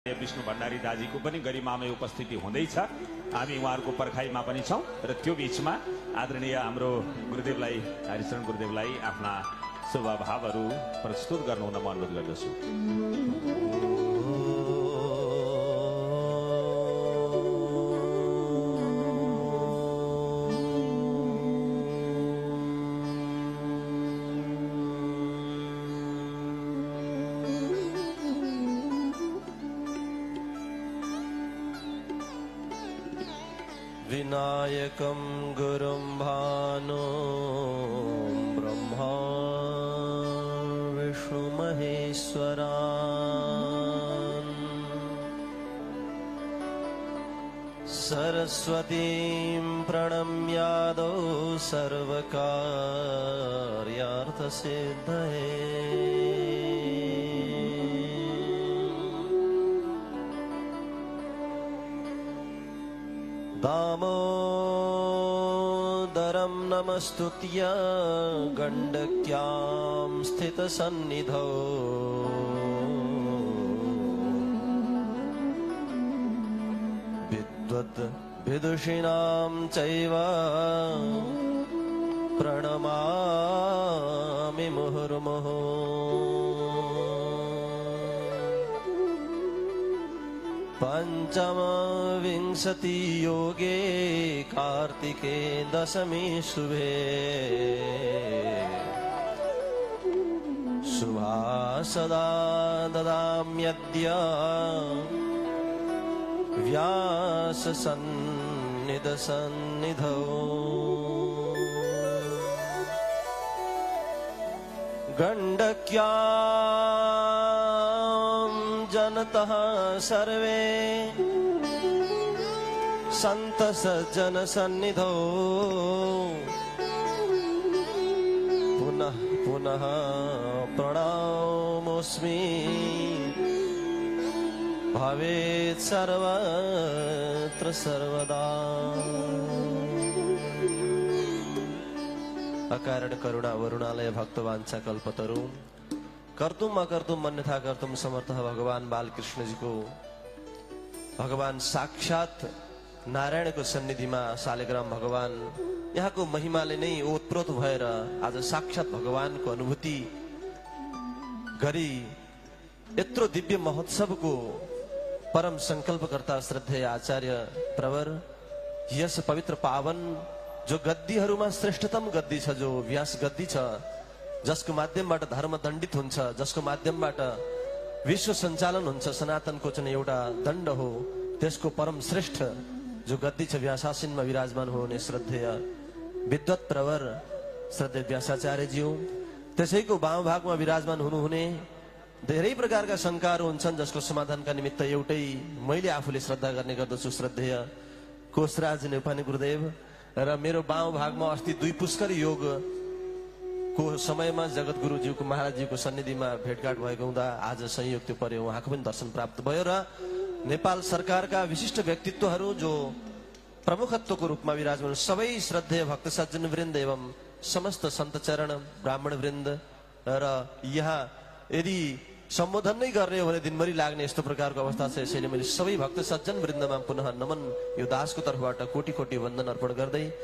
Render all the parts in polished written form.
विष्णु भण्डारी दाजीको पनि गरिमामय उपस्थिति हुँदैछ। हामी उहाँहरूको पर्खाइमा पनि छौं र त्यो बीचमा आदरणीय हाम्रो गुरुदेवलाई हरिशरण गुरुदेवलाई आफ्ना शुभभावहरू प्रस्तुत गर्नु हुन म अनुरोध गर्दछु। विनायकं गुरुं भानो ब्रह्मा विष्णु महेश्वरा सरस्वतीं प्रणम्यादो सर्वकार्यार्थसिद्धये दामोदरं नमस्तुत्य गण्डक्यां स्थितसन्निधौ विद्वद् विदुषिणां चैव प्रणमामि मुहुर्मुहुः। पंचमविंशति योगे कार्तिके दशमी शुभे शुभा सदा ददाम्यद्य व्यास सन्निधौ गण्डक्यां जनतः सर्वे संत सज्जन सन्निधौ पुनः पुनः प्रणमोऽस्मि भवेत् सर्वत्र सर्वदा। अकारण करुणा वरुणालय भक्तवांछा कल्पतरुण कर्तुम अकर्तुम अन्यथा कर्तुम समर्थ भगवान बालकृष्ण जी को भगवान साक्षात नारायण को सन्निधि में शालिग्राम भगवान यहाँ को महिमाले नै ओतप्रोत भएर आज साक्षात भगवान को अनुभूति गरी यत्रो दिव्य महोत्सव को परम संकल्पकर्ता श्रद्धेय आचार्य प्रवर यस पवित्र पावन जो गद्दीहरुमा श्रेष्ठतम गद्दी छ, जो व्यास गद्दी छ, जसको माध्यमबाट धर्म दण्डित हुन्छ, जसको माध्यमबाट विश्व सञ्चालन हुन्छ, सनातनको चाहिँ एउटा दण्ड हो, त्यसको परम श्रेष्ठ जो गद्दी छ व्यासासीनमा विराजमान हुने श्रद्धेय विद्वत प्रवर श्रद्धेय व्यासाचार्यज्यू, त्यसैको वाम भागमा विराजमान हुनुहुने धेरै प्रकारका शंकाहरू हुन्छन्, जसको समाधानका निमित्त एउटै मैले आफूले श्रद्धा गर्ने गर्दछु श्रद्धेय कोशराज नेपानी गुरुदेव। र मेरो वाम भागमा अस्ति 2 पुष्कर योग को समयमा जगत गुरुज्यूको महाराजजीको सन्निधिमा भेटघाट भएको हुँदा आज संयोग त्यो पर्यो, उहाँको पनि दर्शन प्राप्त भयो र नेपाल सरकारका विशिष्ट व्यक्तित्वहरू जो प्रमुखत्वको रूपमा विराजमान सबै श्रद्धेय भक्त सज्जन वृन्द एवं समस्त सन्त चरण ब्राह्मण वृन्द र यहाँ यदि सम्बोधन नै गर्ने हो भने दिनभरि लाग्ने यस्तो प्रकारको अवस्था छ। यसैले मैले सबै भक्त सज्जन वृन्दमा पुनः नमन यो दासको तर्फबाट कोटी कोटी वन्दन अर्पण गर्दै,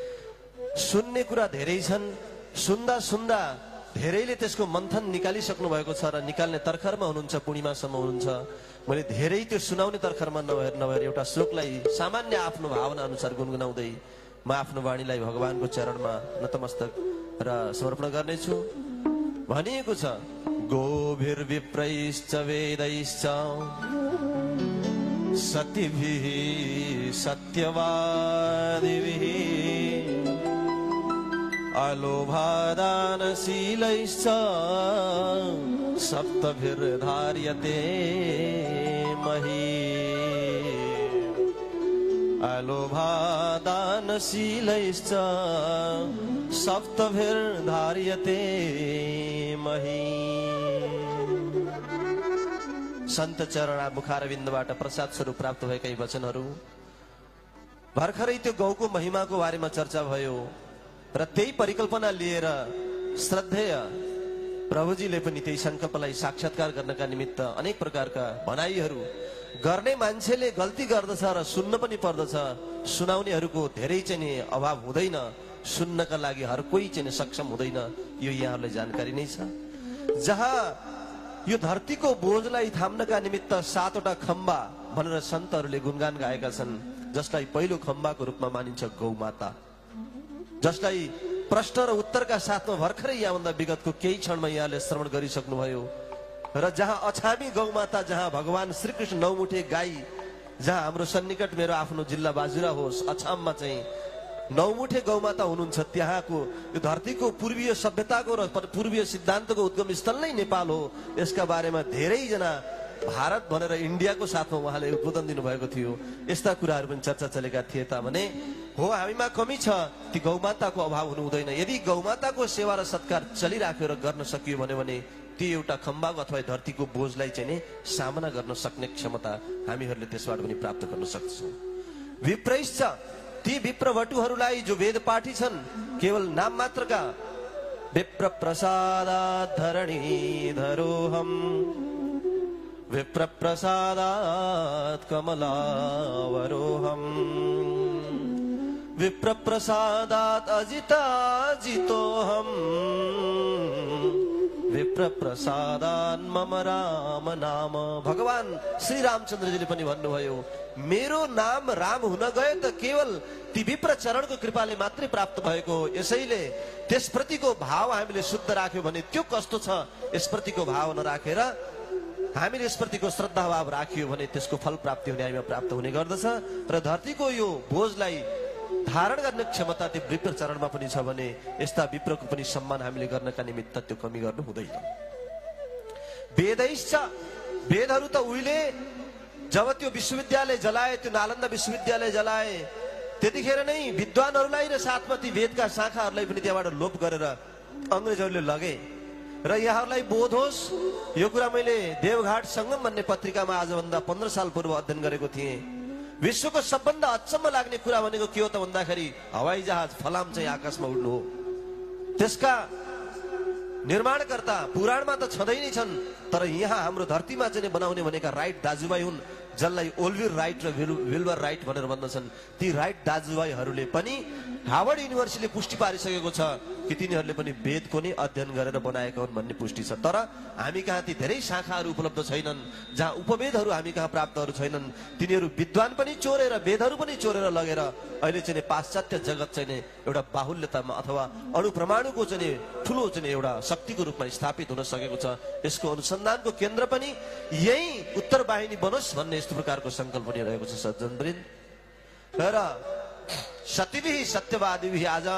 सुन्ने कुरा धेरै छन्, सुन्दा सुन्दा धेरैले त्यसको मन्थन निकालिसक्नु भएको छ र निकाल्ने तर्खरमा हुनुहुन्छ, पूर्णिमासम्म हुनुहुन्छ। मैले धेरै त्यो सुनाउने तर्खरमा नभएर एउटा श्लोकलाई सामान्य आफ्नो भावना अनुसार गुनगुनाउँदै म आफ्नो वाणीलाई भगवानको चरणमा नतमस्तक र समर्पण गर्नेछु। भनिएको छ गोभिर्विप्रैश्च वेदैश्च सतिभिः सत्यवादिभिः अलोभादानशीलैश्च सप्तभिर्धार्यते मही। अलोभादानशीलैश्च सप्तभिर्धार्यते मही। संत चरण मुखारविन्दबाट प्रसाद स्वरूप प्राप्त भएका यी वचनहरू भर्खरै त्यो गौको महिमाको बारेमा चर्चा भयो र त्यही परिकल्पना लिएर श्रद्धेय प्रभुजीले पनि त्यही संकल्पलाई साक्षात्कार गर्नका निमित्त अनेक प्रकारका भनाइहरू गर्ने मान्छेले गल्ती गर्दछ र सुन्न पनि पर्दछ, सुनाउनेहरूको धेरै चाहिँ नि अभाव हुँदैन, सुन्नका लागि हर कोही चाहिँ सक्षम हुँदैन, यो यहाँहरूलाई जानकारी नै छ। जहाँ यो धरतीको बोझलाई थाम्नका निमित्त 7वटा खम्बा भनेर सन्तहरूले गुणगान गाएका छन्, जसलाई पहिलो खम्बाको रूपमा मानिन्छ गौमाता, जसलाई प्रश्न र उत्तरका साथमा भर्खरै यहाँभन्दा विगतको केही क्षणमा यहाँले श्रवण गरिसक्नुभयो। र जहाँ अछामी गौमाता, जहाँ भगवान श्रीकृष्ण 9 मुठे गाई, जहाँ हाम्रो सन्निकट मेरो आफ्नो जिल्ला बाजुरा होस् अछाममा चाहिँ 9 मुठे गौमाता हुनुहुन्छ, त्यहाँको यो धरतीको पूर्वीय सभ्यताको र पूर्वीय सिद्धान्तको उद्गम स्थल नै नेपाल हो। यसका बारेमा धेरैजना भारत भनेर इन्डियाको साथमा उहाँले उद्बोधन दिनुभएको थियो। यस्ता कुराहरू पनि चर्चा चलेका थिए तापनि हो हामीमा कमी छ, ती गौमाताको अभाव हुनु हुँदैन। यदि गौमाताको सेवा र सत्कार चलिराख्यो र गर्न सकियो भने त्यो एउटा खम्बाको अथवा धरतीको बोझलाई चाहिँ नि सामना गर्न सक्ने क्षमता हामीहरूले त्यसबाट पनि प्राप्त गर्न सक्छौँ। विप्रैश्च, ती विप्रवटुहरूलाई जो वेद पाठी छन्, केवल नाम मात्रका, विप्र प्रसादात् धरणीधरोऽहम्, विप्र प्रसादात् कमलावरोऽहम्, विप्र प्रसादात् अजिताजितोऽहम्, विप्र प्रसादान् मम राम नाम। भगवान श्री रामचन्द्रजीले पनि भन्नुभयो, मेरो नाम राम हुन गयो त केवल ती विप्र चरणको कृपाले मात्रै प्राप्त भएको हो। यसैले त्यसप्रतिको भाव हामीले शुद्ध राख्यो भने त्यो कस्तो छ, यसप्रतिको भाव नराखेर हामीले यसप्रतिको श्रद्धाभाव राखियो भने त्यसको फल प्राप्ति हुने हामीमा प्राप्त हुने गर्दछ। र धरतीको यो बोझलाई धारण गर्ने क्षमता त्यो विप्र चरणमा पनि छ भने यस्ता विप्रको पनि सम्मान हामीले गर्नका निमित्त त्यो कमी गर्नु हुँदैन। वेदैश्च, वेदहरू त उहिले जब त्यो विश्वविद्यालय जलाए, त्यो नालन्दा विश्वविद्यालय जलाए, त्यतिखेर नै विद्वानहरूलाई र साथमा ती वेदका शाखाहरूलाई पनि त्यहाँबाट लोप गरेर अङ्ग्रेजहरूले लगे। र यहाँहरूलाई बोध होस्, यो कुरा मैले देवघाट सङ्गम भन्ने पत्रिकामा आजभन्दा 15 साल पूर्व अध्ययन गरेको थिएँ। विश्वको सबभन्दा अचम्म लाग्ने कुरा भनेको के हो त भन्दाखेरि हवाई जहाज फलाम चाहिँ आकाशमा उड्नु हो। त्यसका निर्माणकर्ता पुराणमा त छँदै नै छन्, तर यहाँ हाम्रो धरतीमा चाहिँ बनाउने भनेका राइट दाजुभाइ हुन्, जसलाई ओल्भिर राइट र विल्बर राइट भनेर भन्दछन्। ती राइट दाजुभाइहरूले पनि हार्वर्ड युनिभर्सिटीले पुष्टि पारिसकेको छ कि तिनीहरूले पनि वेदको नै अध्ययन गरेर बनाएका हुन् भन्ने पुष्टि छ। तर हामी कहाँ ती धेरै शाखाहरू उपलब्ध छैनन्, जहाँ उपवेदहरू हामी कहाँ प्राप्तहरू छैनन्। तिनीहरू विद्वान पनि चोरेर, वेदहरू पनि चोरेर लगेर अहिले चाहिँ पाश्चात्य जगत चाहिँ एउटा बाहुल्यतामा अथवा अणुप्रमाणुको चाहिँ ठुलो चाहिँ एउटा शक्तिको रूपमा स्थापित हुन सकेको छ। यसको अनुसन्धानको केन्द्र पनि यही उत्तर वाहिनी बनोस् भन्ने यस्तो प्रकारको सङ्कल्प पनि रहेको छ सज्जनवृन्द। र सतीभिः सत्यवादीभिः आज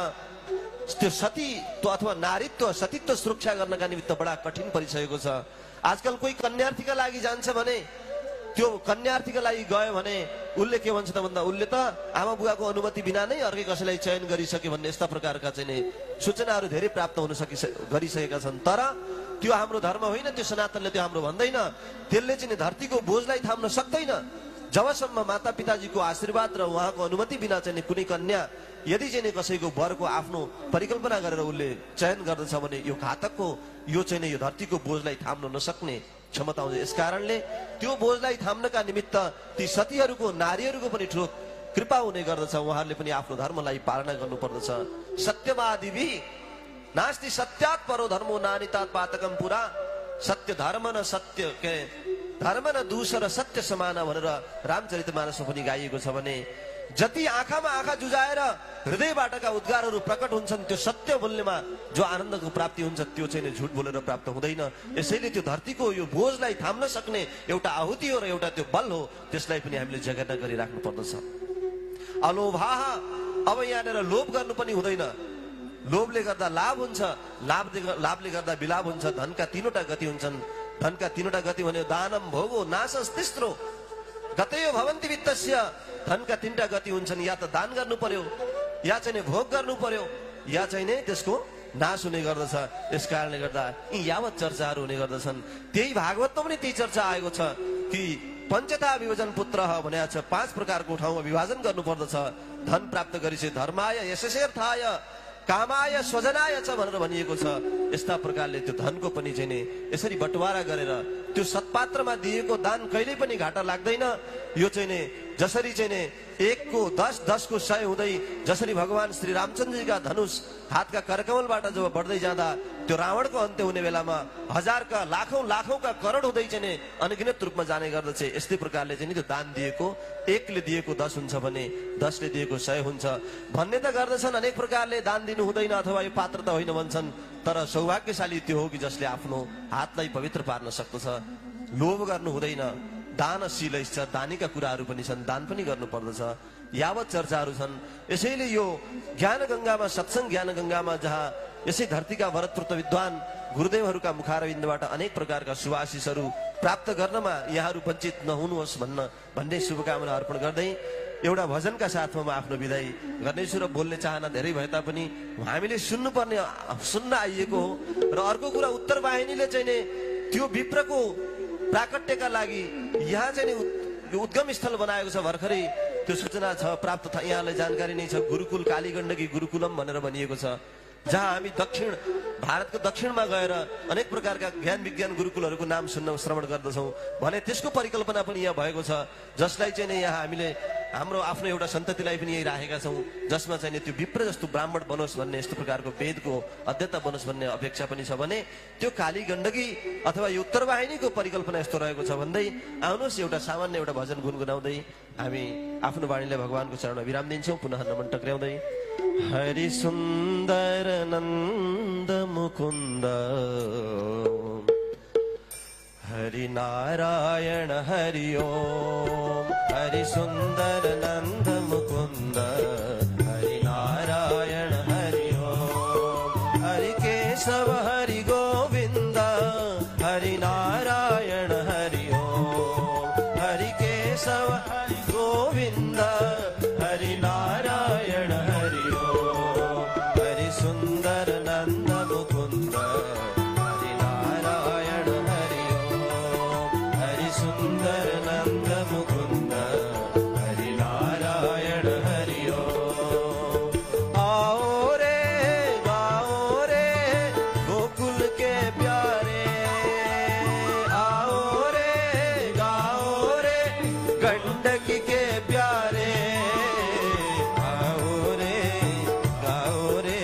त्यो सतीत्व अथवा नारीत्व सतीत्व सुरक्षा गर्नका निमित्त बडा कठिन परिसकेको छ। आजकल कोही कन्यार्थीका लागि जान्छ भने त्यो कन्यार्थीका लागि गयो भने उसले के भन्छ त भन्दा उसले त आमा बुवाको अनुमति बिना नै अर्कै कसैलाई चयन गरिसक्यो भन्ने यस्ता प्रकारका चाहिँ सूचनाहरू धेरै प्राप्त हुन गरिसकेका छन्। तर त्यो हाम्रो धर्म होइन, त्यो सनातनले त्यो हाम्रो भन्दैन। त्यसले चाहिँ धरतीको बोझलाई थाम्न सक्दैन। जबसम्म माता पिताजीको आशीर्वाद र उहाँको अनुमति बिना चाहिँ कुनै कन्या यदि चाहिँ कसैको वरको आफ्नो परिकल्पना गरेर उसले चयन गर्दछ भने यो घातक हो। यो चाहिँ यो धरतीको बोझलाई थाम्न नसक्ने क्षमता हुन्छ। यस कारणले त्यो बोझलाई थाम्नका निमित्त ती सतीहरूको नारीहरूको पनि ठुलो कृपा हुने गर्दछ। उहाँहरूले पनि आफ्नो धर्मलाई पालना गर्नुपर्दछ। सत्यवादीभि नास्ति सत्यात् परो धर्मो नानितात् पातकम पुरा। सत्य धर्म न सत्य के धर्म न दूसर सत्य समान भनेर रामचरितमानसमा पनि गाइएको छ भने जति आँखामा आँखा जुझाएर हृदयबाटका उद्गारहरू प्रकट हुन्छन् त्यो सत्य बोल्नेमा जो आनन्दको प्राप्ति हुन्छ त्यो चाहिँ झुट बोलेर प्राप्त हुँदैन। यसैले त्यो धरतीको यो बोझलाई थाम्न सक्ने एउटा आहुति हो र एउटा त्यो बल हो, त्यसलाई पनि हामीले जगेर्ना गरिराख्नु पर्दछ। अलोभाह, अब यहाँनिर लोभ गर्नु पनि हुँदैन। लोभले गर्दा लाभ हुन्छ, लाभले गर्दा विलाभ हुन्छ। धनका तीनवटा गति हुन्छन्। धनका तीनवटा गति भन्यो दानम भोगो नाशस तिस्रो गतयो भवन्ति वित्तस्य। धनका तीनटा गति हुन्छन्, या त दान गर्नु पर्यो, या चाहिँ भोग गर्नु पर्यो, या चाहिँ त्यसको नाश हुने गर्दछ। यस कारणले गर्दा यी यावत चर्चाहरू हुने गर्दछन्। त्यही भागवतमा पनि त्यही चर्चा आएको छ कि पञ्चता विभजन पुत्र भनेको छ। 5 प्रकारको ठाउँमा विभाजन गर्नु पर्दछ। धन प्राप्त गरेपछि धर्माय यशस्यर्थाय कामाय स्वजनाय च भनेर भनिएको छ। यस्ता प्रकारले त्यो धनको पनि चाहिँ नि यसरी बटवारा गरेर त्यो सत्पात्रमा दिएको दान कहिल्यै पनि घाटा लाग्दैन। यो चाहिँ नि जसरी चाहिँ नि 1 को 10, 10 को 100 हुँदै जसरी भगवान श्री रामचन्द्रजीका धनुष हातका करकमलबाट जब बढ्दै जाँदा त्यो रावणको अन्त्य हुने बेलामा हजारका लाखौंका करोड हुँदै चाहिँ नि अनगिनत रूपमा जाने गर्दछ। यस्तै प्रकारले चाहिँ नि त्यो दान दिएको 1 ले दिएको 10 हुन्छ भने 10 ले दिएको 100 हुन्छ भन्ने त गर्दछन्। अनेक प्रकारले दान दिनु हुँदैन अथवा यो पात्रता होइन भन्छन्, तर सौभाग्यशाली त्यो हो कि जसले आफ्नो हातलाई पवित्र पार्न सक्दछ। लोभ गर्नु हुँदैन, दानशील छ, दानीका कुराहरू पनि छन्, दान पनि गर्नु पर्दछ। यावत चर्चाहरू छन्। यसैले यो ज्ञान गंगामा, सत्संग ज्ञान गंगामा जहाँ यसै धरतीका वरदपुत्र विद्वान गुरुदेवहरूका मुखारविन्दबाट अनेक प्रकारका शुभाशिषहरू प्राप्त गर्नमा यहाँहरू वञ्चित नहुनुहोस् भन्ने शुभकामना अर्पण गर्दै एउटा भजनका साथमा म आफ्नो विदाई गर्नेछु। र बोल्ने चाहना धेरै भए तापनि हामीले सुन्न आइएको हो। र अर्को कुरा, उत्तर वाहिनीले चाहिँ नि त्यो विप्रको प्राकट्यका लागि यहाँ चाहिँ नि उद्गम स्थल बनाएको छ। भर्खरै त्यो सूचना छ, प्राप्त छ, यहाँलाई जानकारी नै छ। गुरुकुल कालीगण्डकी गुरुकुलम भनेर भनिएको छ, जहाँ हामी भारतको दक्षिणमा गएर अनेक प्रकारका ज्ञान विज्ञान गुरुकुलहरूको नाम श्रवण गर्दछौँ भने त्यसको परिकल्पना पनि यहाँ भएको छ, जसलाई चाहिँ नि यहाँ हामीले हाम्रो आफ्नो एउटा सन्ततिलाई पनि यही राखेका छौँ, जसमा चाहिँ नि त्यो विप्र जस्तो ब्राह्मण बनोस् भन्ने, यस्तो प्रकारको वेदको अध्यता बनोस् भन्ने अपेक्षा पनि छ। भने त्यो काली गण्डकी अथवा यो उत्तरवाहिनीको परिकल्पना यस्तो रहेको छ भन्दै आउनुहोस् एउटा सामान्य एउटा भजन गुनगुनाउँदै हामी आफ्नो वाणीलाई भगवानको चरणमा विराम दिन्छौँ। पुनः नमन टक्राउँदै हरि सुन्दर नन्द मुकुन्द हरि नारायण हरि ओम। हरि सुन्दर नन्द मुकुन्द हरि नारायण हरि ओम। हरि केशव हरि गोविन्द हरि नारायण हरि ओम। हरि केशव हरि गोविन्द हरि नारायण हरि ओम। हरि सुन्दर नन्द मुकुन्द हरि नारायण हरि ओम। हरि सुन्दर नन्द मुकुन्द हरि नारायण हरि ओम। आओ रे गाओ रे गोकुल के प्यारे, आओ रे गाओ रे गंडकी के प्यारे, आओ रे गाओ रे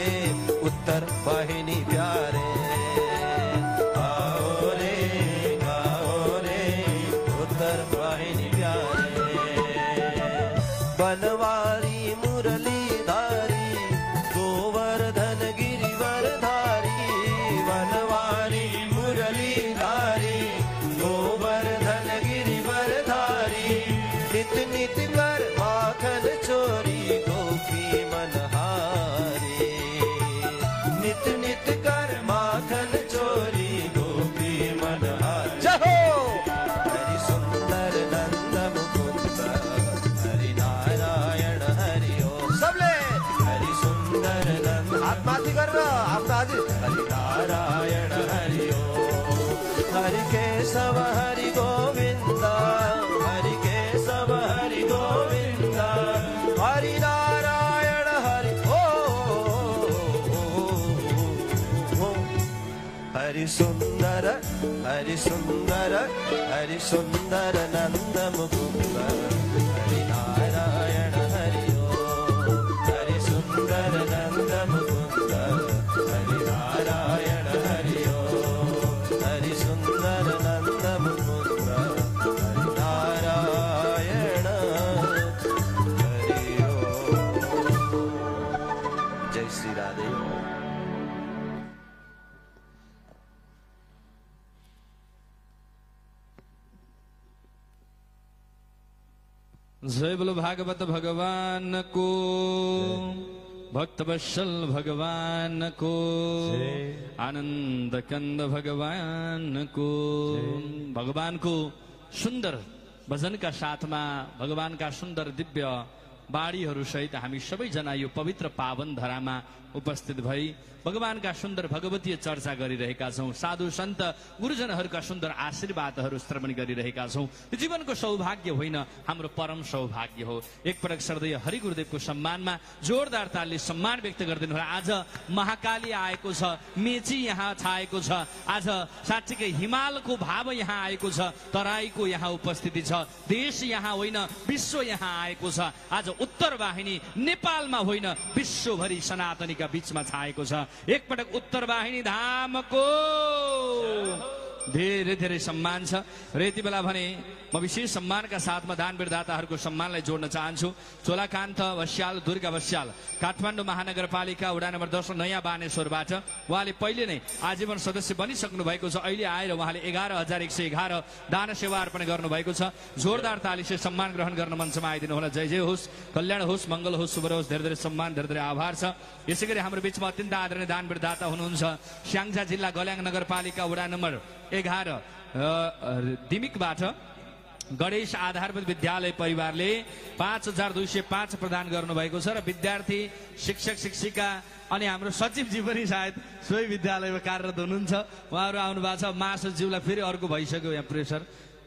उत्तर वाहिनी प्यारे, आओ रे गाओ रे उत्तर वाहिनी प्यारे। बनवारी मुरलीधारी गोवर्धन गिरिवरधारी, बनवारी मुरलीधारी गोवर्धन गिरिवरधारी। नित नित कर माखन चोरी गोपी मनहारी, नित नित कर माखन चोरी गोपी मनहारी। जहो हरि सुंदर नंद मुकुंद हरि नारायण हरि ओम। सबले हरि सुंदर नंद आत्माति कर आत्माति हरि नारायण हरि ओम। हरि केशव हरि गोविंद हरि केशव हरि गोविंद हरि नारायण हरि ओम। हरि सुंदर हरि सुंदर हरि सुंदर नंद मुकुंद हरि नारायण हरि ओम। हरि सुंदर नंद मुकुंद हरि नारायण हरि ओम। हरि सुंदर नंद मुकुंद हरि नारायण हरि ओम। जय श्री राधे। जय बोलो भागवत भगवान को, भक्त वत्सल भगवान को, आनंद कंद भगवान को। भगवान को सुंदर भजन का साथ में भगवान का सुंदर दिव्य बाढीहरू सहित हामी सबैजना यो पवित्र पावन धरामा उपस्थित भई भगवानका सुन्दर भगवतीय चर्चा गरिरहेका छौँ, साधु सन्त गुरुजनहरूका सुन्दर आशीर्वादहरू श्रवण गरिरहेका छौँ। यो जीवनको सौभाग्य होइन, हाम्रो परम सौभाग्य हो। एकपटक श्रद्धेय हरि गुरुदेवको सम्मानमा जोरदार तालले सम्मान व्यक्त गरिदिनु होला। आज महाकाली आएको छ, मेची यहाँ छाएको छ, आज साँच्चीकै हिमालको भाव यहाँ आएको छ, तराईको यहाँ उपस्थिति छ, देश यहाँ होइन विश्व यहाँ आएको छ। आज उत्तर वाहिनी नेपालमा होइन विश्वभरि सनातनीका बीचमा छाएको छ। एकपटक उत्तर वाहिनी धामको धेरै धेरै सम्मान छ र यति बेला भने म विशेष सम्मानका साथमा दान विरदाताहरूको सम्मानलाई जोड्न चाहन्छु। चोलाकान्त बस्याल, दुर्गा बस्याल, काठमाडौँ महानगरपालिका वडा नम्बर 10 नयाँ बानेश्वरबाट उहाँले पहिले नै आजीवन सदस्य बनिसक्नु भएको छ। अहिले आएर उहाँले 11,111 दान सेवा अर्पण गर्नुभएको छ। जोरदार तालीले सम्मान ग्रहण गर्न मञ्चमा आइदिनु होला। जय जय होस्, कल्याण होस्, मङ्गल होस्, शुभ होस्। धेरै धेरै सम्मान, धेरै धेरै आभार छ। यसै गरी हाम्रो बिचमा अत्यन्त आदरणीय दान विरदाता हुनुहुन्छ स्याङ्जा जिल्ला गल्याङ नगरपालिका वडा नम्बर 11 दिमिकबाट गणेश आधारभूत विद्यालय परिवारले 5,205 प्रदान गर्नुभएको छ र विद्यार्थी, शिक्षक, शिक्षिका अनि हाम्रो सचिवजी पनि सायद सोही विद्यालयमा कार्यरत हुनुहुन्छ। उहाँहरू आउनु भएको छ। महासचिवलाई फेरि अर्को भइसक्यो यहाँ प्रेसर।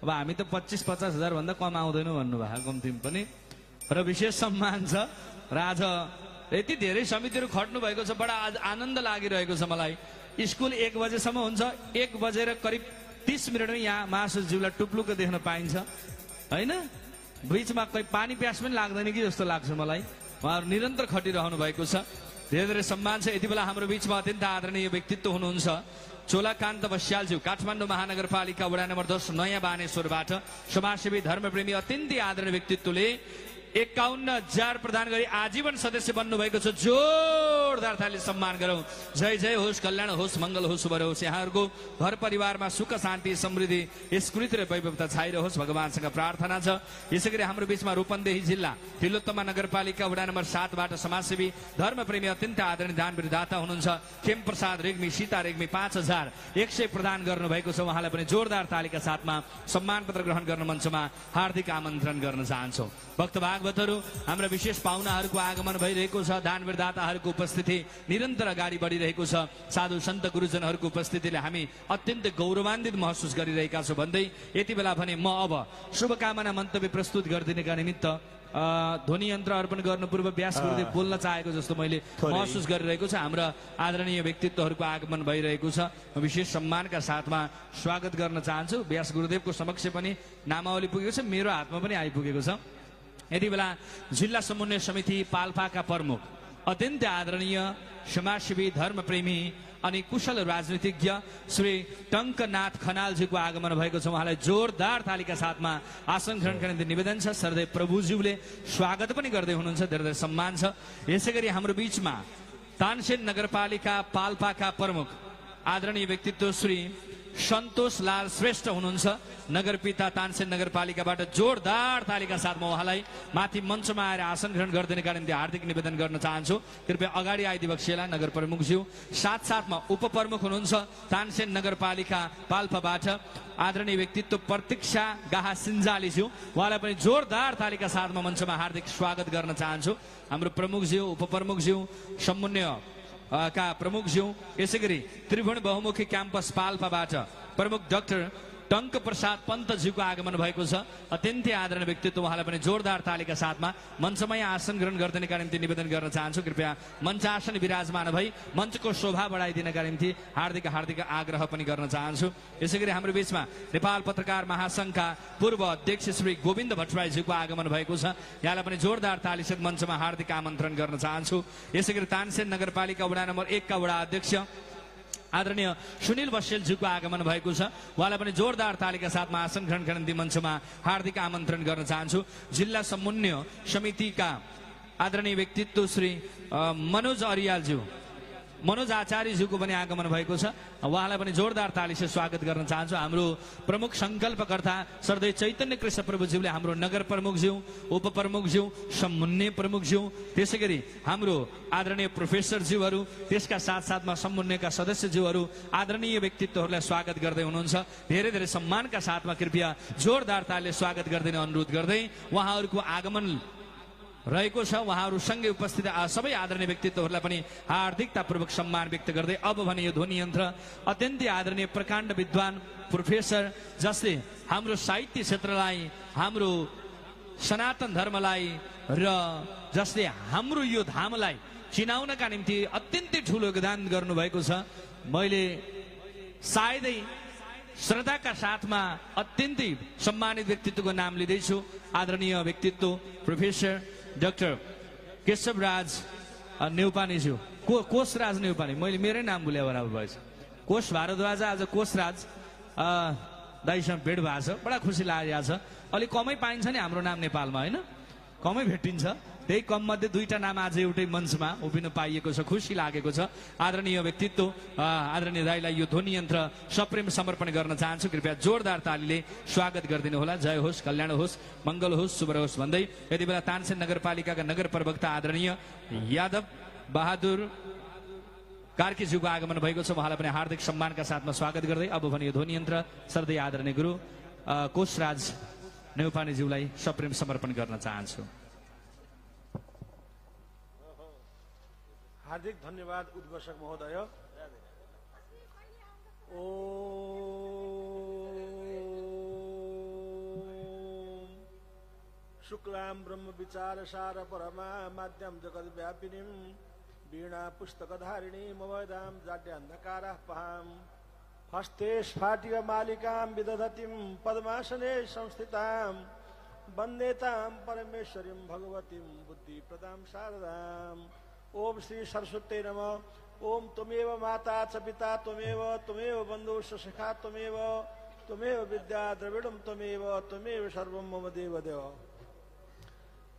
अब हामी त 25-50 हजार भन्दा कम आउँदैनौँ भन्नुभएको कम्तीमा पनि, र विशेष सम्मान छ। र आज यति धेरै समितिहरू खट्नु भएको छ, बडा आज आनन्द लागिरहेको छ मलाई। स्कुल 1 बजेसम्म हुन्छ, 1 बजेर करिब 30 मिनटमै यहाँ महासचिवलाई टुप्लुक्क देख्न पाइन्छ होइन। बिचमा कोही पानी प्यास पनि लाग्दैन कि जस्तो लाग्छ मलाई। उहाँहरू निरन्तर खटिरहनु भएको छ। धेरै धेरै सम्मान छ। यति बेला हाम्रो बिचमा अत्यन्त आदरणीय व्यक्तित्व हुनुहुन्छ चोलाकान्त बस्यालज्यू, काठमाडौँ महानगरपालिका वडा नम्बर 10 नयाँ बानेश्वरबाट समाजसेवी, धर्मप्रेमी, अत्यन्तै आदरणीय व्यक्तित्वले 51,000 प्रदान गरी आजीवन सदस्य बन्नुभएको छ। जोरदार ताली सम्मान गरौँ। जय जय होस्, कल्याण होस्, मङ्गल होस्, शुभ होस्। यहाँहरूको घर परिवारमा सुख, शान्ति, समृद्धि, स्कृति र वैभवता छाइरहोस् भगवानसँग प्रार्थना छ। यसै गरी हाम्रो बिचमा रूपन्देही जिल्ला तिलोत्तमा नगरपालिका वडा नम्बर 7बाट समाजसेवी, धर्मप्रेमी, अत्यन्त आदरणीय दान विरदाता हुनुहुन्छ खेम प्रसाद रेग्मी, सीता रेग्मी 5,100 प्रदान गर्नुभएको छ। उहाँलाई पनि जोरदार तालीका साथमा सम्मान पत्र ग्रहण गर्न मञ्चमा हार्दिक आमन्त्रण गर्न चाहन्छौँ। भक्त भागवतहरू, हाम्रा विशेष पाहुनाहरूको आगमन भइरहेको छ। दान विरदाताहरूको उपस्थिति निरन्तर अगाडि बढिरहेको छ। साधु सन्त गुरुजनहरूको उपस्थितिले हामी अत्यन्त गौरवान्वित महसुस गरिरहेका छौँ भन्दै यति बेला भने म अब शुभकामना मन्तव्य प्रस्तुत गरिदिनेका निमित्त ध्वनि यन्त्र अर्पण गर्नु पूर्व व्यास गुरुदेव बोल्न चाहेको जस्तो मैले महसुस गरिरहेको छ। हाम्रा आदरणीय व्यक्तित्वहरूको आगमन भइरहेको छ। म विशेष सम्मानका साथमा स्वागत गर्न चाहन्छु। व्यास गुरुदेवको समक्ष पनि नामावली पुगेको छ, मेरो हातमा पनि आइपुगेको छ। यति बेला जिल्ला समन्वय समिति पाल्पाका प्रमुख, अत्यन्त आदरणीय समाजसेवी, धर्मप्रेमी अनि कुशल राजनीतिज्ञ श्री टङ्कनाथ खनालजीको आगमन भएको छ। उहाँलाई जोरदार तालीका साथमा आसन ग्रहणका निम्ति निवेदन छ। सरदेव प्रभुज्यूले स्वागत पनि गर्दै हुनुहुन्छ। धेरै धेरै सम्मान छ। यसै गरी हाम्रो बिचमा तानसेन नगरपालिका पाल्पाका प्रमुख आदरणीय व्यक्तित्व श्री सन्तोष लाल श्रेष्ठ हुनुहुन्छ। नगरपिता तानसेन नगरपालिकाबाट जोरदार तालिका साथमा उहाँलाई माथि मञ्चमा आएर आसन ग्रहण गरिदिनका निम्ति हार्दिक निवेदन गर्न चाहन्छु। कृपया अगाडि आइदिबक्सेला नगर प्रमुखज्यू। साथसाथमा उपप्रमुख हुनुहुन्छ तानसेन नगरपालिका पाल्पाबाट आदरणीय व्यक्तित्व प्रतीक्षा गाहा सिन्जालीज्यू। उहाँलाई पनि जोरदार तालिका साथमा मञ्चमा हार्दिक स्वागत गर्न चाहन्छु। हाम्रो प्रमुखज्यू, उपप्रमुखज्यू, समन्वय का प्रमुखज्यू, यसै गरी त्रिभुवन बहुमुखी क्याम्पस पाल्पाबाट प्रमुख डाक्टर टङ्क प्रसाद पन्तज्यूको आगमन भएको छ। अत्यन्तै आदरणीय व्यक्तित्व, उहाँलाई पनि जोरदार तालिका साथमा मञ्चमै आसन ग्रहण गरिदिनका निम्ति निवेदन गर्न चाहन्छु। कृपया मञ्चासन विराजमान भई मञ्चको शोभा बढाइदिनका निम्ति हार्दिक आग्रह पनि गर्न चाहन्छु। यसै गरी हाम्रो बिचमा नेपाल पत्रकार महासङ्घका पूर्व अध्यक्ष श्री गोविन्द भट्टराईज्यूको आगमन भएको छ। यहाँलाई पनि जोरदार तालीसहित मञ्चमा हार्दिक आमन्त्रण गर्न चाहन्छु। यसै गरी तानसेन नगरपालिका वडा नम्बर 1 का वडा अध्यक्ष आदरणीय सुनिल बस्यालज्यूको आगमन भएको छ। उहाँलाई पनि जोरदार तालिका साथमा आसन ग्रहणका निम्ति मञ्चमा हार्दिक आमन्त्रण गर्न चाहन्छु। जिल्ला समन्वय समितिका आदरणीय व्यक्तित्व श्री मनोज अरियालज्यू, मनोज आचार्यज्यूको पनि आगमन भएको छ। उहाँलाई पनि जोरदार तालीले स्वागत गर्न चाहन्छु। हाम्रो प्रमुख सङ्कल्पकर्ता सरदेव चैतन्य कृष्ण प्रभुज्यूले हाम्रो नगर प्रमुखज्यू, उपप्रमुखज्यू, समन्वय प्रमुखज्यू, त्यसै गरी हाम्रो आदरणीय प्रोफेसरज्यूहरू, त्यसका साथसाथमा समन्वयका सदस्यज्यूहरू, आदरणीय व्यक्तित्वहरूलाई स्वागत गर्दै हुनुहुन्छ। धेरै धेरै सम्मानका साथमा कृपया जोरदार तालीले स्वागत गरिदिने अनुरोध गर्दै उहाँहरूको आगमन रहेको छ। उहाँहरूसँगै उपस्थित सबै आदरणीय व्यक्तित्वहरूलाई पनि हार्दिकतापूर्वक सम्मान व्यक्त गर्दै अब भने यो ध्वनि यन्त्र अत्यन्तै आदरणीय प्रकाण्ड विद्वान प्रोफेसर जसले हाम्रो साहित्य क्षेत्रलाई, हाम्रो सनातन धर्मलाई र जसले हाम्रो यो धामलाई चिनाउनका निम्ति अत्यन्तै ठुलो योगदान गर्नुभएको छ। मैले सायदै श्रद्धाका साथमा अत्यन्तै सम्मानित व्यक्तित्वको नाम लिँदैछु। आदरणीय व्यक्तित्व प्रोफेसर डाक्टर केशवराज नेउपानेज्यू, कोशराज नेउपाने, मैले मेरै नाम भुल्या बराबर भएछ। कोश भारद्वाज आज कोशराज दाइसँग भेट भएको छ, बडा खुसी लागेको छ। अलिक कमै पाइन्छ नि हाम्रो नाम नेपालमा, होइन? कमै भेटिन्छ, त्यही कम मध्ये दुईटा नाम आज एउटै मञ्चमा उभिनु पाइएको छ, खुसी लागेको छ। आदरणीय व्यक्तित्व आदरणीय दाइलाई यो ध्वनि यन्त्र सप्रेम समर्पण गर्न चाहन्छु। कृपया जोरदार तालीले स्वागत गरिदिनु होला। जय होस्, कल्याण होस्, मङ्गल होस्, शुभ होस् भन्दै यति बेला तानसेन नगरपालिकाका नगर प्रवक्ता आदरणीय यादव बहादुर कार्कीज्यूको आगमन भएको छ। उहाँलाई पनि हार्दिक सम्मानका साथमा स्वागत गर्दै अब भने यो ध्वनि यन्त्र सर्दै आदरणीय गुरु कोशराज नेउपानेज्यूलाई सप्रेम समर्पण गर्न चाहन्छु। हार्दिक धन्यवाद उद्घोषक महोदय। शुक्लां ब्रह्म विचार सार परमा माध्यम जगद व्यापिनीं वीणा पुस्तकधारिणीं मवदां जाड्यान्धकारः पहां हस्ते स्फाटिक मालिकां विदधतीं पद्मासने संस्थितां वन्देतां परमेश्वरीं भगवतीं बुद्धिप्रदां शारदाम्। ओम श्री सरस्वती नमः। ओम त्वमेव माता च पिता त्वमेव बन्धु सखा त्वमेव विद्या द्रविडं त्वमेव सर्वं मम देव देव।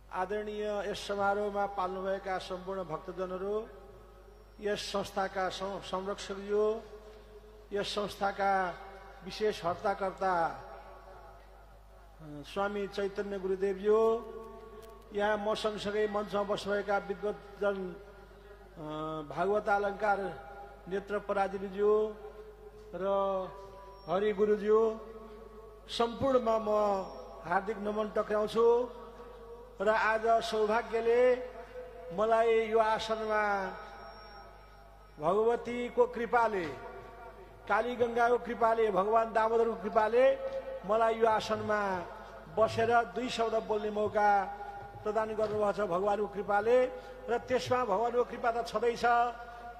आदरणीय यस समारोहमा पाल्नुभएका सम्पूर्ण भक्तजनहरू, यस संस्थाका संरक्षकज्यू, यस संस्थाका विशेष हर्ताकर्ता स्वामी चैतन्य गुरुदेवज्यू, यहाँ म सँगसँगै मञ्चमा बस्नुभएका विद्वतजन भागवत अलङ्कार नेत्र पराजुलीज्यू र हरि गुरुज्यू, सम्पूर्णमा म हार्दिक नमन टक्राउँछु। र आज सौभाग्यले मलाई यो आसनमा भगवतीको कृपाले, कालीगङ्गाको कृपाले, भगवान दामोदरको कृपाले मलाई यो आसनमा बसेर दुई शब्द बोल्ने मौका प्रदान गर्नुभएको छ भगवानको कृपाले। र त्यसमा भगवानको कृपा त छँदैछ,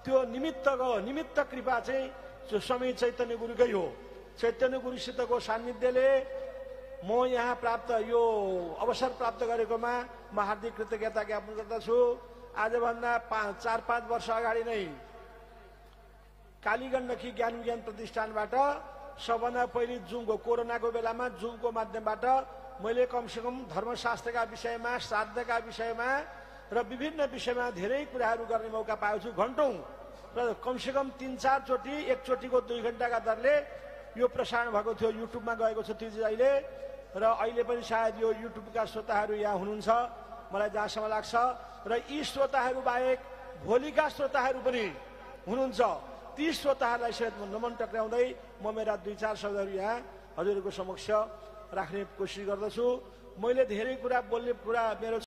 त्यो निमित्त कृपा चाहिँ स्वामी चैतन्य गुरुकै हो। चैतन्य गुरुसितको सान्निध्यले म यहाँ प्राप्त यो अवसर प्राप्त गरेकोमा म हार्दिक कृतज्ञता ज्ञापन गर्दछु। आजभन्दा 4-5 वर्ष अगाडि नै कालीगण्डकी ज्ञान विज्ञान प्रतिष्ठानबाट सबभन्दा पहिले जुमको कोरोनाको बेलामा जुमको माध्यमबाट मैले कमसेकम धर्मशास्त्रका विषयमा, श्राद्धका विषयमा र विभिन्न विषयमा धेरै कुराहरू गर्ने मौका पाएको छु। घन्टौं र कमसेकम 3-4 चोटि, एकचोटिको 2 घण्टाका दरले यो प्रसारण भएको थियो, युट्युबमा गएको छ त्यो अहिले। र अहिले पनि सायद यो युट्युबका श्रोताहरू यहाँ हुनुहुन्छ मलाई जहाँसम्म लाग्छ। र यी श्रोताहरू बाहेक भोलिका श्रोताहरू पनि हुनुहुन्छ। ती श्रोताहरूलाई सहित नमन टक्राउँदै म मेरा 2-4 शब्दहरू यहाँ हजुरहरूको समक्ष राख्ने कोसिस गर्दछु। मैले धेरै कुरा बोल्ने कुरा मेरो